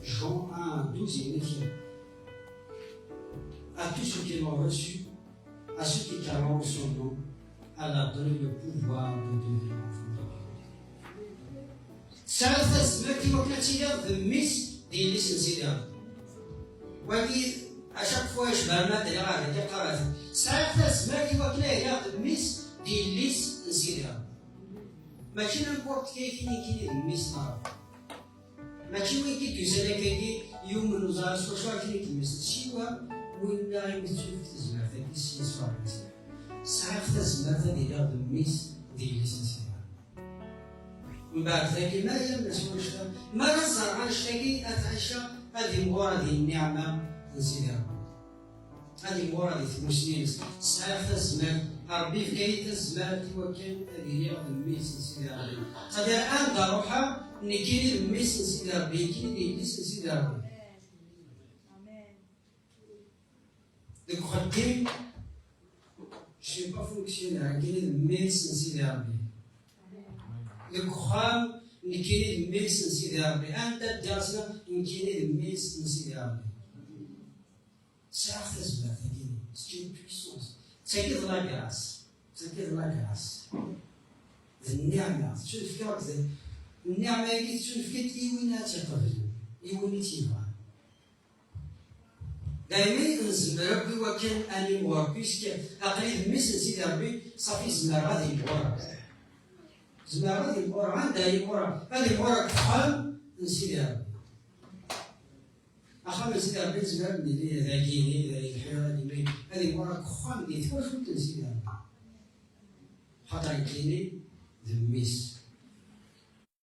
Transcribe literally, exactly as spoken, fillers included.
Jean un, douze, il écrit: À tous ceux qui l'ont reçu, à ceux qui croiront en son nom, elle a donné le pouvoir de devenir enfants de Dieu. Tesɛiḍ tazmert i wakken ad tiliḍ d mmi-s d yelli-s n Sidi Ṛebbi. Wagi, à chaque fois, icbar ma d-ɣer dagi qqareɣ-t. Tesɛiḍ tazmert i wakken ad iliḍ d mmi-s d yelli-s n Sidi Ṛebbi. Mačči n'importe qui, kini, kini d mmi-s n Ṛebbi. Mačči win i d-yusan akkagi, yumen uẓar s wacu akken i d-mmi-s. Siwa winna i d-tefk tezmert-agi s Yasuɛ Lmasiḥ. Sɛiɣ tazmert ad iliɣ d mmi-s d yelli-s n Sidi Ṛebbi. Mbeɛd dagi, ma yamma s wannect-a, mi ara ẓreɣ annect-agi, ad ɛiceɣ, ad imɣureɣ di nniɛma n Sidi Ṛebbi. Ad imɣureɣ di tmussni-ines. Sɛiɣ tazmert, Ṛebbi yefka-yi tazmert i wakken ad iliɣ d mmi-s n Sidi Ṛebbi. C'est-à-dire, anda ruḥeɣ, nekkini d mmi-s n Sidi Ṛebbi, nekkini d yelli-s n Sidi Ṛebbi. Deg uxeddim, je suis pas fonctionnaire, nekkini d mmi-s n Sidi Ṛebbi. Deg uxxam, nekkini d mmi-s n Sidi Ṛebbi. Anda ddiɣ ssya, nekkini d mmi-s n Sidi Ṛebbi. Sɛiɣ tazmert-agi, c'est une puissance. Tagi d la grâce. Tagi d la grâce. D nniɛma. Tettunefk-aɣ-d d-, nniɛma-agi tettunefk-d i win ad tt-iqeblen, i win i tt-yebɣan. Daymi nezmer akk i wakken ad nimɣur, puisque aql-i d mmi-s n Sidi Ṛebbi, ṣafi zemreɣ ad imɣureɣ. Zemreɣ ad imɣureɣ, anda imɣureɣ? Ad imɣureɣ deg uxxam n Sidi Ṛebbi. Axxam n Sidi Ṛebbi nezmer ad nili dagini, dagi lḥiḍ, ad nili, ad imɣureɣ deg uxxam, di twacult n Sidi Ṛebbi. Xaṭer nekkini d mmi-s.